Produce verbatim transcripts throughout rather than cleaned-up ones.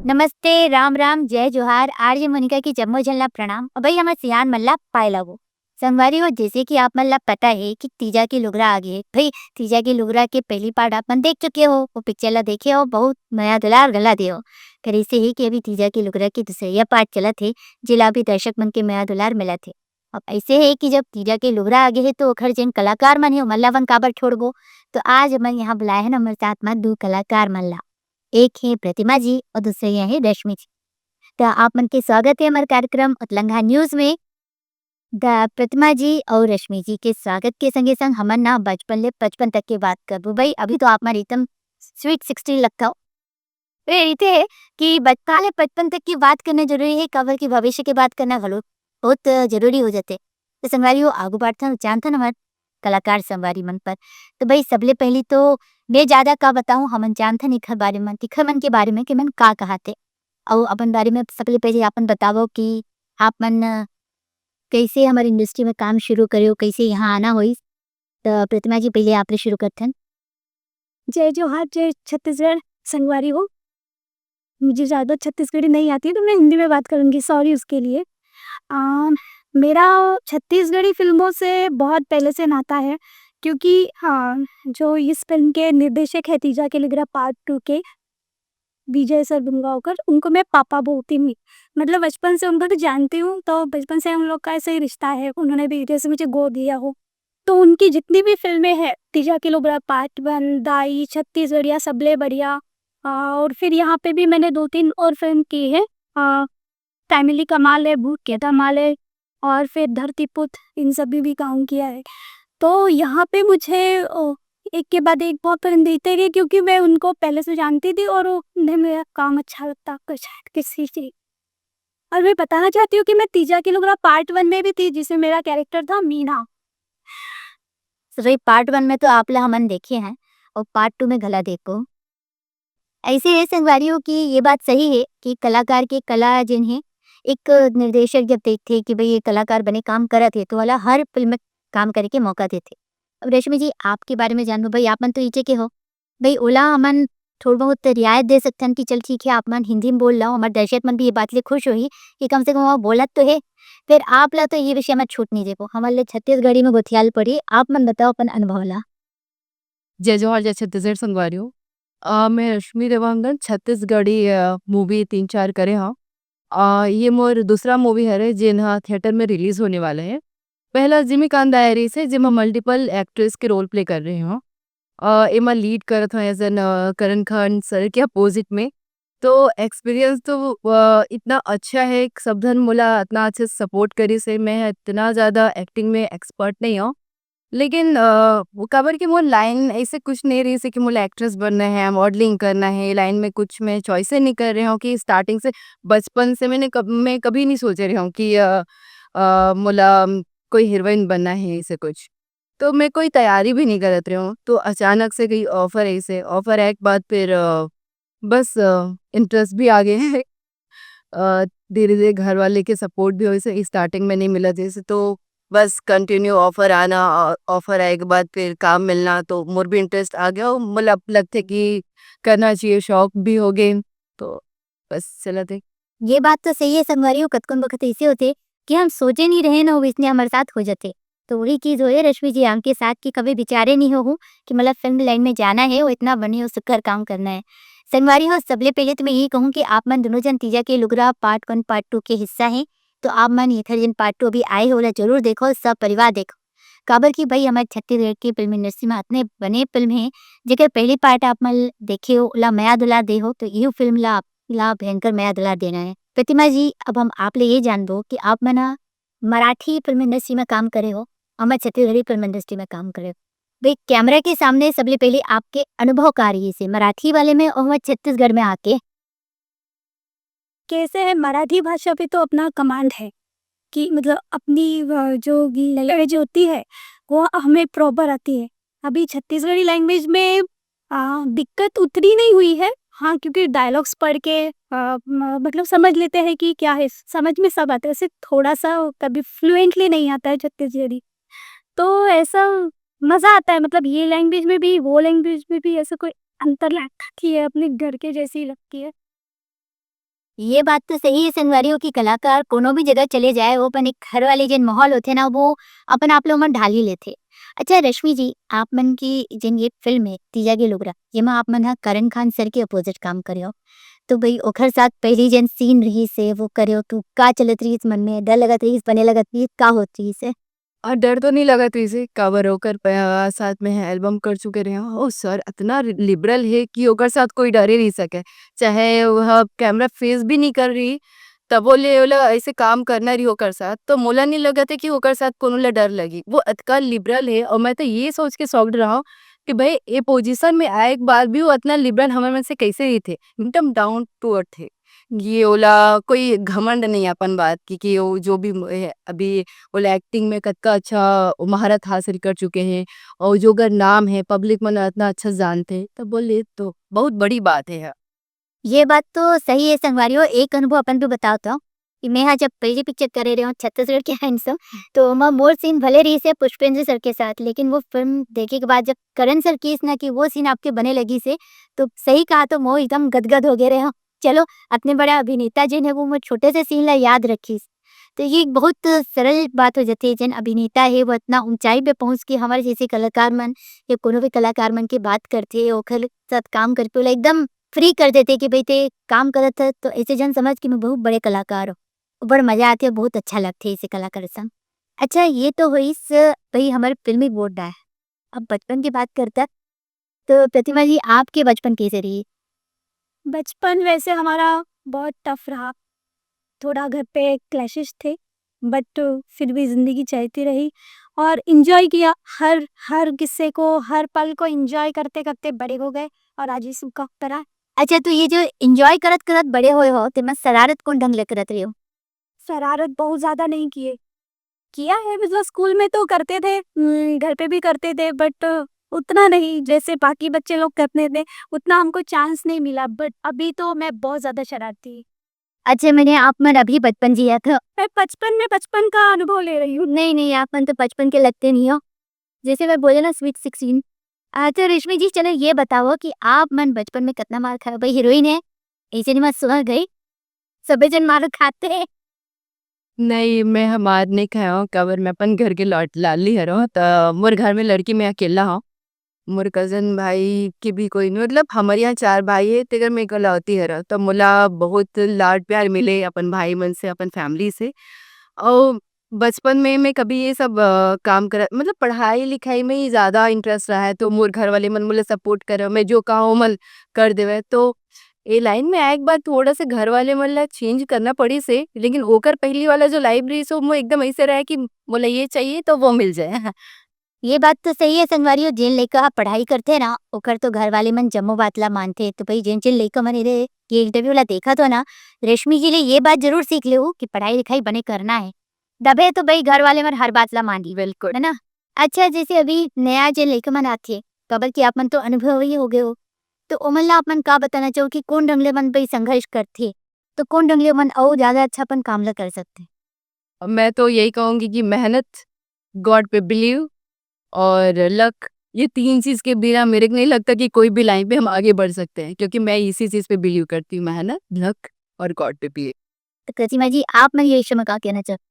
नमस्ते, राम राम, जय जोहार, आरजे मोनिका के जम्मो झन ला प्रणाम। अउ भाई हमर सियान मन ला पाय लागो। संगवारी हो, जैसे कि आप मन ला पता है कि तीजा के लुगरा आ गे। भाई, तीजा के लुगरा के पहली पार्ट आप मन देख चुके हो, वो पिक्चर ला देखे हो, बहुत मया दुलार घला दे हो। फिर ऐसे ही कि अभी तीजा के लुगरा के दूसरइया पार्ट चलत हे, जेला अभी दर्शक मन के मया दुलार मिलत हे। अब ऐसे है कि जब तीजा के लुगरा आ गे हे, तो ओखर जेन कलाकार मन हे, ओमन ला अपन काबर छोड़बो? तो आज हमन यहाँ बुलाए हन हमर साथ म दू कलाकार मन ला। एक हे प्रतिमा जी अउ दूसरे हे रश्मि जी। त आप मन के स्वागत हे हमर कार्यक्रम उतलंघा न्यूज में। त प्रतिमा जी अउ रश्मि जी के स्वागत के संगे संग हमन ना बचपन ले पचपन तक के बात करबो। भाई, अभी तो आप मन एकदम स्वीट सिक्सटीन लगथव। ए, इते हे कि बचपन ले पचपन तक की बात करना जरूरी है, काबर कि भविष्य की बात करना घलो बहुत जरूरी हो जाते। तो संगवारी हो, आगू बढ़थन, जानथन हमर कलाकार संगवारी मन पर। तो भाई, सबले पहली तो मैं ज्यादा का बताऊं, हमन जानथन इखर बारे में, इखर मन के बारे में कि मन का कहाथे। अउ अपन बारे में सबले पहले अपन बतावो कि आप मन कैसे हमर इंडस्ट्री में काम शुरू करे हो, कैसे यहाँ आना होइस। तो प्रतिमा जी, पहले आप ले शुरू करथन। जय जोहार, जय छत्तीसगढ़ संगवारी हो। मुझे ज़्यादा छत्तीसगढ़ी नहीं आती है, तो मैं हिंदी में बात करूँगी, सॉरी उसके लिए। अ, मेरा छत्तीसगढ़ी फ़िल्मों से बहुत पहले से नाता है, क्योंकि, अ, जो इस फ़िल्म के निर्देशक हैं तीजा के लुगरा पार्ट टू के, विजय सर दुमगांवकर, उनको मैं पापा बोलती हूँ। मतलब बचपन से उनको तो जानती हूँ, तो बचपन से हम लोग का ऐसा ही रिश्ता है। उन्होंने भी जैसे मुझे गोद लिया हो, तो उनकी जितनी भी फ़िल्में हैं, तीजा के लुगरा पार्ट वन, दाई, छत्तीसगढ़िया, सबले बढ़िया, अ, और फिर यहाँ पे भी मैंने दो तीन और फ़िल्म की है, अ, फैमिली कमाल है, भूत के धमाल है, और फिर धरती पुत्र, इन सभी भी काम किया है। तो यहाँ पे मुझे, अ, एक के बाद एक बहुत फ़िल्म दिखते गए, क्योंकि मैं उनको पहले से जानती थी और वो, उन्हें मेरा काम अच्छा लगता, कुछ किसी चीज़। और मैं बताना चाहती हूँ कि मैं तीजा के लुगरा पार्ट वन में भी थी, जिसमें मेरा कैरेक्टर था मीना। सही, पार्ट वन में तो आप ला हमन देखे हैं और पार्ट टू में घला देखो। ऐसे है संगवारी हो कि ये बात सही है कि कलाकार के कला जेन है, एक निर्देशक जब देखथे कि भाई ये कलाकार बने काम करत हे, तो वाला हर फ़िल्म में काम करे के मौका देथे। अब रश्मि जी, आपके बारे में जानबो भाई, आप मन तो इचे के हो। भाई ओला हमन थोड़ बहुत रियायत दे सकथन कि चल ठीक है, आप मन हिंदी में बोल लो, हमर दर्शक मन भी ये बात ले खुश होही कि कम से कम वो बोलत तो है। फिर आप ला तो ये विषय में छूट नहीं देबो, हमर ले छत्तीसगढ़ी में गोठियाल पड़ी। आप मन बताओ अपन अनुभव ला। जय जोहार, जय छत्तीसगढ़ संगवारी हो। अ, मैं रश्मि देवांगन, छत्तीसगढ़ी, अ, मूवी तीन चार करे हव। अ, ये मोर दूसरा मूवी हरे, जेन ह थिएटर में रिलीज होने वाला है। पहला जिमीकांत दाया रहिस हे, जेमा मल्टीपल एक्ट्रेस के रोल प्ले कर रहे हव। अ, एमा लीड करत हव एज एन, अ, करण खान सर के अपोजिट में। तो एक्सपीरियंस तो, अ, इतना अच्छा है, सब झन मोला इतना अच्छे से सपोर्ट करिस हे। मैं इतना ज़्यादा एक्टिंग में एक्सपर्ट नहीं हव, लेकिन, अ, वो काबर कि मोर लाइन ऐसे कुछ नहीं रहिस हे कि मोला एक्ट्रेस बनना है, मॉडलिंग करना है, ये लाइन में कुछ मैं चॉइसे नहीं कर रहे हव कि स्टार्टिंग से, बचपन से मैंने कब-, मैं कभी नहीं सोचे रहे हव कि, अ, अ, मोला कोई हीरोइन बनना है, ऐसे कुछ। तो मैं कोई तैयारी भी नहीं करत रहे हव। तो अचानक से कहीं ऑफर आइस हे, ऑफर आए के बाद फिर, अ, बस, अ, इंटरेस्ट भी आ गे हे। अ, धीरे-धीरे घर वाले के सपोर्ट भी होइस हे, स्टार्टिंग में नहीं मिलत रहिस हे, तो बस कंटिन्यू ऑफर आना, अ, ऑफर आए के बाद फिर काम मिलना, तो मोर भी इंटरेस्ट आ गया अउ मोला लगथे कि करना चाहिए, शौक भी हो गे, तो बस चलत हे। ये बात तो सही है संगवारी हो, कतकोन बखत ऐसे होथे कि हम सोचे नहीं रहे ना, वइसने हमर साथ हो जाथे। तो वही चीज होए रश्मि जी आपके साथ कि कभी विचारे नहीं हो कि मतलब फिल्म लाइन में जाना है, वो इतना बने और सुघर काम करना है। संगवारी हो, सबले पहले तो मैं यही कहूँ कि आप मन दोनों जन तीजा के लुगरा पार्ट वन पार्ट टू के हिस्सा हैं, तो आप मन एखर जेन पार्ट टू अभी आए हो, ओला जरूर देखो, सब परिवार देखो। काबर कि भाई हमर छत्तीसगढ़ की फिल्म इंडस्ट्री में अतने बने फिल्म हैं, जेकर पहली पार्ट आप मन देखे हो, ओला मया दुलार दे हो, तो इहू फिल्म ला आप ला भयंकर मया दुलार देना है। प्रतिमा जी, अब हम आप ले ये जानबो कि आप मन ह मराठी फिल्म इंडस्ट्री में काम करे हो, हमर छत्तीसगढ़ी फिल्म इंडस्ट्री में काम करे हो। भाई कैमरा के सामने सबले पहले आपके अनुभव का रहिस हे मराठी वाले में और हमर छत्तीसगढ़ में आके? कैसे है, मराठी भाषा पे तो अपना कमांड है कि मतलब अपनी, अ, जो लैंग्वेज होती है, वो हमें प्रॉपर आती है। अभी छत्तीसगढ़ी लैंग्वेज में, अ, दिक्कत उतनी नहीं हुई है। हाँ, क्योंकि डायलॉग्स पढ़ के, अ, म-, मतलब समझ लेते हैं कि क्या है, समझ में सब आता है। ऐसे थोड़ा सा कभी फ्लुएंटली नहीं आता है छत्तीसगढ़ी। तो ऐसा मज़ा आता है, मतलब ये लैंग्वेज में भी, वो लैंग्वेज में भी ऐसा कोई अंतर लगता कि है, अपने घर के जैसी लगती है। ये बात तो सही है संगवारी हो कि कलाकार कोनो भी जगह चले जाए, वो अपन एक घर वाले जेन माहौल होथे ना, वो अपन आप लोग मन ढाल ही लेथे। अच्छा रश्मि जी, आप मन की जेन ये फिल्म है तीजा के लुगरा, जेमा आप मन ह करण खान सर के अपोजिट काम करे हो, तो भाई ओखर साथ पहली जेन सीन रहिस हे, वो करे हो, तो का चलत रहिस मन में, डर लगत रहिस, बने लगत रहिस, का होत रहिस हे? और डर तो नहीं लगत रहिस हे, काबर ओकर प-, साथ में एल्बम कर चुके रहे हो। ओ सर, इतना लिबरल है कि ओकर साथ कोई डरे नहीं सके, चाहे वह कैमरा फेस भी नहीं कर रही, तबो ले ओला ऐसे काम करना रही ओकर साथ, तो मोला नहीं लगत है कि ओकर साथ कोनो ला डर लगी। वो अतका लिबरल है, और मैं तो ये सोच के शॉक्ड रहा हूँ कि भाई, ये पोजीशन में आए के बाद भी वो इतना लिबरल हमर मन से कैसे रही थे, एकदम डाउन टू अर्थ है। ये ओला कोई घमंड नहीं अपन बात की कि वो जो भी म-, है, अभी ओला एक्टिंग में कतका अच्छा महारत हासिल कर चुके हैं, और जो अगर नाम है, पब्लिक मन इतना अच्छा जानते हैं, तो बोले तो बहुत बड़ी बात है। ये बात तो सही है संगवारी हो, एक अनुभव अपन भी बताओ तो कि मैं हा जब पहली पिक्चर करे रहे हूँ छत्तीसगढ़ के हैंडसम, तो ओमा मोर सीन भले रहिस हे पुष्पेंद्र सर के साथ, लेकिन वो फिल्म देखे के बाद जब करण सर किस ना कि वो सीन आपके बने लगिस हे, तो सही कहा तो मोर एकदम गदगद हो गए रहे हूँ। चलो, अतने बड़े अभिनेता जेन हे वो मोर छोटे से सीन ला याद रखिस। तो ये एक बहुत सरल बात हो जाथे, जेन अभिनेता हे वो इतना ऊंचाई पे पहुंच के हमारे जैसे कलाकार मन या कोनो भी कलाकार मन के बात करथे, ओखर साथ काम करके ओला एकदम फ्री कर देथे कि भाई ते काम करत है तो ऐसे जन समझ कि मैं बहुत बड़े कलाकार हूँ। बड़ मजा आथे, बहुत अच्छा लगथे ऐसे कलाकार संग। अच्छा, ये तो होइस भाई हमारे फिल्मी बोर्ड है। अब बचपन की बात करता तो प्रतिमा जी, आपके बचपन कैसे रही? बचपन वैसे हमारा बहुत टफ रहा, थोड़ा घर पे क्लैशेस थे, बट फिर भी ज़िंदगी चलती रही और एंजॉय किया। हर हर किस्से को, हर पल को एंजॉय करते करते बड़े हो गए और आज इस मुकाम पर आए। अच्छा, तो ये जो एंजॉय करत करत बड़े हुए हो, तेमा शरारत कौन ढंग ले करत रहे हो? शरारत बहुत ज़्यादा नहीं किए, किया है मतलब स्कूल में तो करते थे, उम, घर पे भी करते थे, बट उतना नहीं जैसे बाकी बच्चे लोग करते थे, उतना हमको चांस नहीं मिला। बट अभी तो मैं बहुत ज़्यादा शरारती। अच्छा, मैंने आप मन अभी बचपन जिया था। मैं बचपन में बचपन का अनुभव ले रही हूँ। नहीं, नहीं, आप मन तो बचपन के लगते नहीं हो। जैसे मैं बोले ना, स्वीट सिक्सटीन। अच्छा रेशमी जी, चलो ये बताओ कि आप मन बचपन में कितना मार खाए? भाई हीरोइन है, ऐसे नहीं मत सुहा गई, सबे जन मार खाते हैं। नहीं, मैं हमार नहीं खाया हूँ, काबर मैं अपन घर के लौट लाली हरो, त मोर घर में लड़की मैं अकेला हूँ। मोर कजन भाई के भी कोई नहीं, मतलब हमारे यहाँ चार भाई है, तेकर मैं इकलौती हरो, तो मोला बहुत लाड प्यार मिले अपन भाई मन से, अपन फैमिली से। और बचपन में मैं कभी ये सब अ, काम कर, मतलब पढ़ाई लिखाई में ही ज़्यादा इंटरेस्ट रहा है, तो मोर घर वाले मन मोला सपोर्ट करे, मैं जो कहा मन कर देवे। तो ये लाइन में आए के बाद थोड़ा सा घर वाले मन ला चेंज करना पड़ी से, लेकिन ओकर पहली वाला जो लाइफ रही सो वो एकदम ऐसे रहा कि मोला ये चाहिए तो वो मिल जाए। ये बात तो सही है संगवारी हो, जेन लइका ह पढ़ाई करथे ना, ओकर तो घर वाले मन जम्मो बात ला मानथे। तो भाई जेन जेन लइका मन एरे ये इंटरव्यू ला देखत हो ना, रेशमी जी ले ये बात जरूर सीख लेहू कि पढ़ाई लिखाई बने करना है, तभे तो भाई घर वाले मन हर बात ला मानही, बिल्कुल। है ना? अच्छा, जैसे अभी नया जेन लइका मन आथे, काबर कि आप मन तो अनुभवी हो गए हो, तो ओमन ला आप मन का बताना चाहो कि कौन ढंग ले मन भाई संघर्ष करथे, तो कौन ढंग ले ओमन अउ ज्यादा अच्छा अपन काम ला कर सकथे? मैं तो यही कहूँगी कि मेहनत, गॉड पे बिलीव और लक, ये तीन चीज के बिना मेरे को नहीं लगता कि कोई भी लाइन पे हम आगे बढ़ सकते हैं, क्योंकि मैं इसी चीज पे बिलीव करती हूँ, मेहनत, लक और गॉड पे बिलीव। तो प्रतिमा जी, आप मन ये विषय में का कहना चाहते?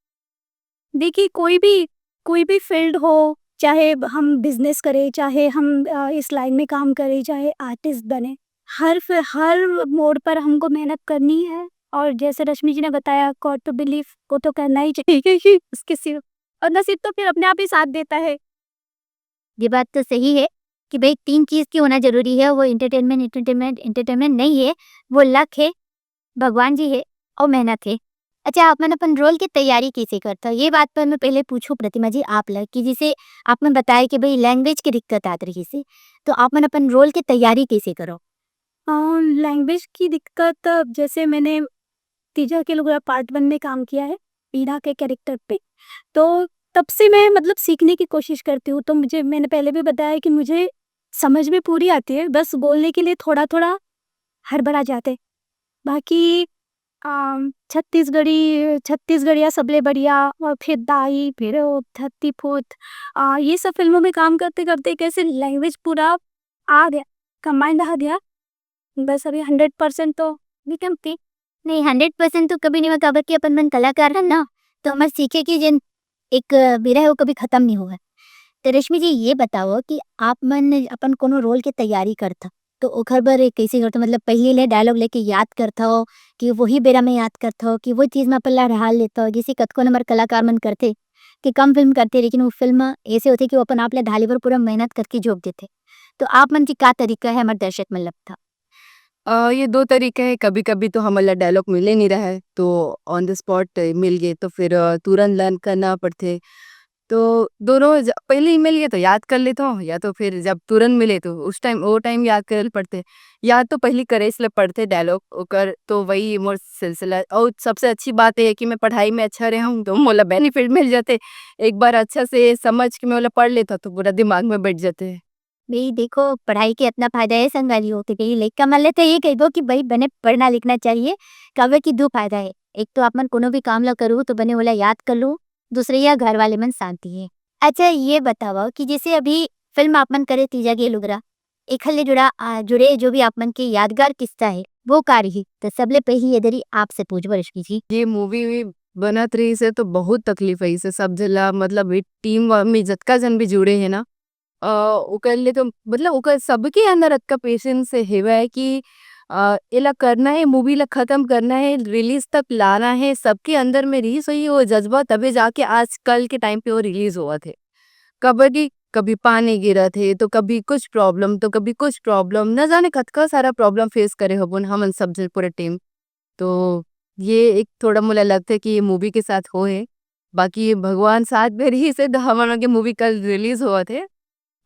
देखिए, कोई भी कोई भी फील्ड हो, चाहे हम बिजनेस करें, चाहे हम अ, इस लाइन में काम करें, चाहे आर्टिस्ट बने, हर फि- हर मोड़ पर हमको मेहनत करनी है। और जैसे रश्मि जी ने बताया, गॉड टू बिलीव, वो तो करना ही चाहिए। उसके सिर्फ और नसीब तो फिर अपने आप ही साथ देता है। ये बात तो सही है कि भाई तीन चीज की होना जरूरी है। वो एंटरटेनमेंट एंटरटेनमेंट एंटरटेनमेंट नहीं है, वो लक है, भगवान जी है और मेहनत है। अच्छा, आप मन अपन रोल की तैयारी कैसे करता हो? ये बात पर मैं पहले पूछूं प्रतिमा जी आप लग कि जैसे आप मन बताए कि भाई लैंग्वेज की दिक्कत आत रही से, तो आप मन अपन रोल की तैयारी कैसे करो? लैंग्वेज की दिक्कत, अब जैसे मैंने तीजा के लुगरा पार्ट वन में काम किया है ईरा के कैरेक्टर पे, तो तब से मैं मतलब सीखने की कोशिश करती हूँ। तो मुझे, मैंने पहले भी बताया कि मुझे समझ में पूरी आती है, बस बोलने के लिए थोड़ा थोड़ा हड़बड़ा जाते। बाकी अम, छत्तीसगढ़ी छत्तीसगढ़िया सबले बढ़िया, और फिर दाई, फिर वो धरती फूट, आ, ये सब फिल्मों में काम करते करते कैसे लैंग्वेज पूरा आ गया, कंबाइंड आ गया। बस अभी हंड्रेड परसेंट तो नहीं कम थी, नहीं, हंड्रेड परसेंट तो कभी नहीं होय, काबर कि अपन मन कलाकार हन ना, तो हमर सीखे के जेन एक बेरा हे, वो कभी खतम नहीं होवय। तो रश्मि जी, ये बताओ कि आप मन अपन कोनो रोल के तैयारी करथव, तो ओखर बर कइसे करथव? मतलब, पहिली ले डायलॉग लेके याद करथव कि वही बेरा में याद करथव कि वो चीज में अपन ला ढाल लेथव? जइसे कतको नंबर कलाकार मन करथे कि कम फिल्म करथे, लेकिन वो फिल्म ऐसे होथे कि वो अपन आप ला ढाले बर पूरा मेहनत करके झोंक देथे। तो आप मन के का तरीका हे हमर दर्शक मन ला बता? अ, ये दो तरीका हे, कभी-कभी तो हमन ला डायलॉग मिले नहीं रहय, तो on the spot मिल गे, तो फिर, अ, तुरंत लर्न करना पड़थे। तो दोनों ज-, पहले ही मिल गे तो याद कर लेथों, या तो फिर जब तुरंत मिले तो उस टाइम, वो टाइम याद करे ल पड़थे, या तो पहली करे ल पड़थे डायलॉग ओकर, तो वही मोर सिलसिला। और सबसे अच्छी बात ये हे कि मैं पढ़ाई में अच्छा रहे हूँ, तो मोला बेनिफिट मिल जाथे। एक बार अच्छा से समझ के मैं ओला पढ़ लेथों, तो पूरा दिमाग में बैठ जाथे। भाई देखो, पढ़ाई के इतना फायदा हे संगवारी हो, तो कहीं लइका मन ले तो ये कहिबो कि भाई बने पढ़ना लिखना चाहिए, काबर कि दू फायदा हे। एक तो आप मन कोनो भी काम ला करू तो बने ओला याद कर लू, दूसरे या घर वाले मन शांति हे। अच्छा ये बताओ कि जैसे अभी फिल्म आप मन करे तीजा के लुगरा, एखर ले जुड़ा, आ, जुड़े जो भी आप मन के यादगार किस्सा हे, वो का रही? तो सबले पहली ये दरी आपसे पूछबो रश्मि जी। ये मूवी भी बनत रहिस हे तो बहुत तकलीफ होइस हे सब झन ला, मतलब ये टीम में जतका झन भी जुड़े हे ना, अ, ओकर ले तो मतलब ओकर सबके अंदर अतका पेशेंस हेवय कि, अ, एला करना हे, मूवी ला खत्म करना हे, रिलीज तक लाना हे, सबके अंदर में रिहिस होही वो जज्बा, तभे जाके आजकल के टाइम पे वो रिलीज होवत हे। काबर कि कभी पानी गिरत हे, तो कभी कुछ प्रॉब्लम, तो कभी कुछ प्रॉब्लम, न जाने कतका सारा प्रॉब्लम फेस करे होबोन हमन सब झन पूरा टीम। तो ये एक थोड़ा मोला लगथे कि ये मूवी के साथ होए हे। बाकी भगवान साथ में रहिस हे, तो हमन के मूवी कल रिलीज होवत हे।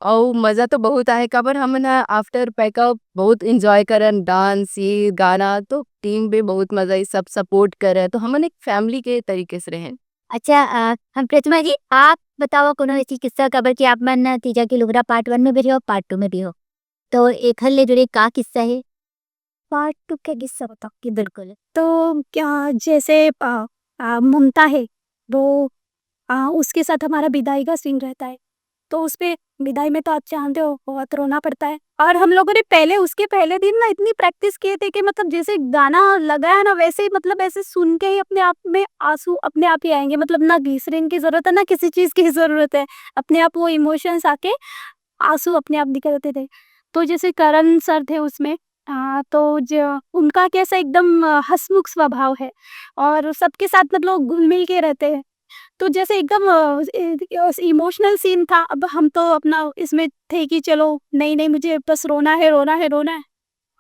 अउ मजा तो बहुत आए, काबर हमन ह after packup बहुत एंजॉय करन, डांस, ये गाना, तो टीम भी बहुत मजा आई, सब सपोर्ट करे, तो हमन एक फैमिली के तरीके से रहेन। अच्छा, अ, हम प्रतिमा जी, आप बताओ कोनो ऐसी किस्सा, काबर कि आप मन तीजा के लुगरा पार्ट वन में भी हो, पार्ट टू में भी हो, तो एखर ले जुड़े का किस्सा हे? पार्ट टू के किस्सा बताओ। कि बिल्कुल। तो क्या जैसे, अ, अ, ममता है, वो, अ, उसके साथ हमारा विदाई का सीन रहता है, तो उस पे विदाई में तो आप जानते हो बहुत रोना पड़ता है। और हम लोगों ने पहले, उसके पहले दिन ना इतनी प्रैक्टिस किए थे कि मतलब जैसे गाना लगाया ना वैसे ही, मतलब ऐसे सुन के ही अपने आप में आंसू अपने आप ही आएंगे, मतलब ना ग्लिसरीन की ज़रूरत है ना किसी चीज़ की ज़रूरत है, अपने आप वो इमोशंस आके आंसू अपने आप निकलते थे। तो जैसे करण सर थे उसमें, अ, तो ज-, उनका कैसा एकदम, अ, हंसमुख स्वभाव है और सबके साथ मतलब घुल मिल के रहते हैं। तो जैसे एकदम, अ, ए-, इमोशनल सीन था। अब हम तो अपना इसमें थे कि चलो नहीं, नहीं, मुझे बस रोना है, रोना है, रोना है।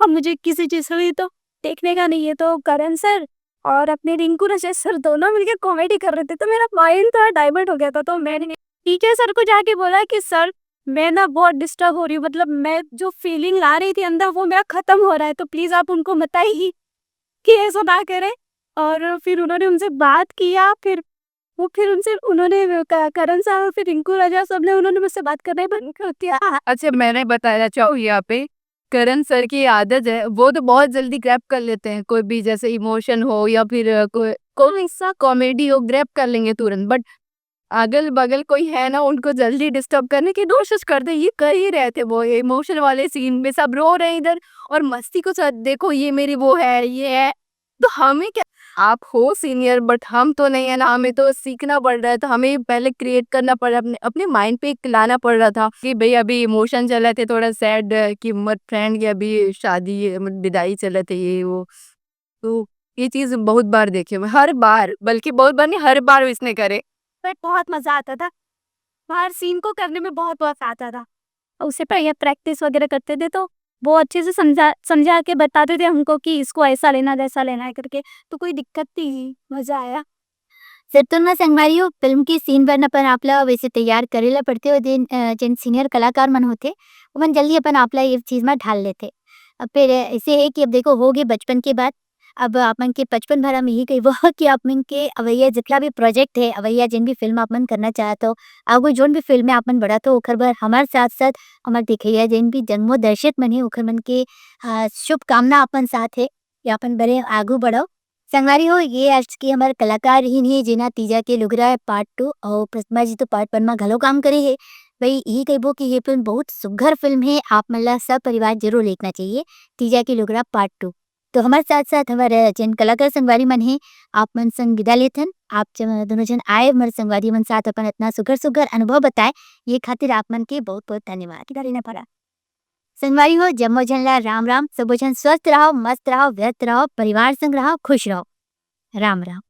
अब मुझे किसी चीज़ से भी तो देखने का नहीं है। तो करण सर और अपने रिंकू रजय सर दोनों मिलके कॉमेडी कर रहे थे, तो मेरा माइंड थोड़ा डाइवर्ट हो गया था। तो मैंने टीचर सर को जाके बोला कि सर, मैं ना बहुत डिस्टर्ब हो रही हूँ, मतलब मैं जो फीलिंग ला रही थी अंदर वो मेरा खत्म हो रहा है, तो प्लीज आप उनको बताइए कि ऐसा ना करें। और फिर उन्होंने उनसे बात किया, फिर वो फिर उनसे, उन्होंने क-, करण सर और फिर रिंकू राजा सब ने, उन्होंने मुझसे बात करना ही बंद कर दिया। अच्छा, मैंने बताना चाहूँ यहाँ पे, करण सर की आदत है, वो तो बहुत जल्दी ग्रैब कर लेते हैं कोई भी, जैसे इमोशन हो या फिर, अ, कोई, कोई सा कॉमेडी हो, ग्रैब कर लेंगे तुरंत। बट अगल बगल कोई है ना, उनको जल्दी डिस्टर्ब करने की कोशिश करते, ये कर ही रहे थे वो इमोशन वाले सीन में, सब रो रहे हैं इधर और मस्ती को साथ, देखो ये मेरी वो है, ये है। तो हमें क्या, आप हो सीनियर बट हम तो नहीं है ना, हमें तो सीखना पड़ रहा है, तो हमें पहले क्रिएट करना पड़ा, अपने, अपने माइंड पे एक लाना पड़ रहा था कि भाई अभी इमोशन चला थे, थोड़ा सैड कि मत फ्रेंड की अभी शादी, मत विदाई चला थे, ये वो। तो ये चीज बहुत बार देखे मैं, हर बार, बल्कि बहुत बार नहीं, हर बार इसने करे। बट बहुत मजा आता था, हर सीन को करने में बहुत मजा आता था। उससे पहले प्रैक्टिस वगैरह करते थे तो वो अच्छे से समझा, समझा के बताते थे हमको कि इसको ऐसा लेना, वैसा लेना है करके, तो कोई दिक्कत नहीं हुई, मजा आया। सिरतुन में संगवारी हो, फिल्म की सीन बर अपन आप ला वैसे तैयार करे ला पड़थे, और जेन, अ, जेन सीनियर कलाकार मन होथे, ओमन जल्दी अपन आप ला ये चीज में ढाल लेथे। अब फिर ऐसे है कि अब देखो, हो गए बचपन की बात, अब आप मन के बचपन भर हम यही कहिबो कि आप मन के अवैया जितना भी प्रोजेक्ट है, अवैया जेन भी फिल्म आप मन करना चाहत हो, आगू जोन भी फिल्म में आप मन बढ़त हो, ओखर बर हमारे साथ साथ हमारे देखैया जेन भी जम्मो दर्शक मन है, ओखर मन के, अ, शुभकामना अपन साथ है कि अपन बड़े आगू बढ़ो। संगवारी हो, ये आज के हमारे कलाकार ही नहीं, जेना तीजा के लुगरा है पार्ट टू, और प्रतिमा जी तो पार्ट वन में घलो काम करे है। भाई, यही कहिबो कि ये फिल्म बहुत सुघर फिल्म है, आप मन ला सब परिवार जरूर देखना चाहिए, तीजा के लुगरा पार्ट टू। तो हमर साथ-साथ हमर, अ, जेन कलाकार संगवारी मन हे, आप मन संग विदा लेथन। आप च-, दोनों झन आए, हमर संगवारी मन साथ अपन इतना सुघर-सुघर अनुभव बताए, ये खातिर आप मन के बहुत-बहुत धन्यवाद। विदा लेना पड़ा। संगवारी हो, जम्मो झन ला राम-राम, सबो झन स्वस्थ रहो, मस्त रहो, व्यस्त रहो, परिवार संग रहो, खुश रहो। राम-राम।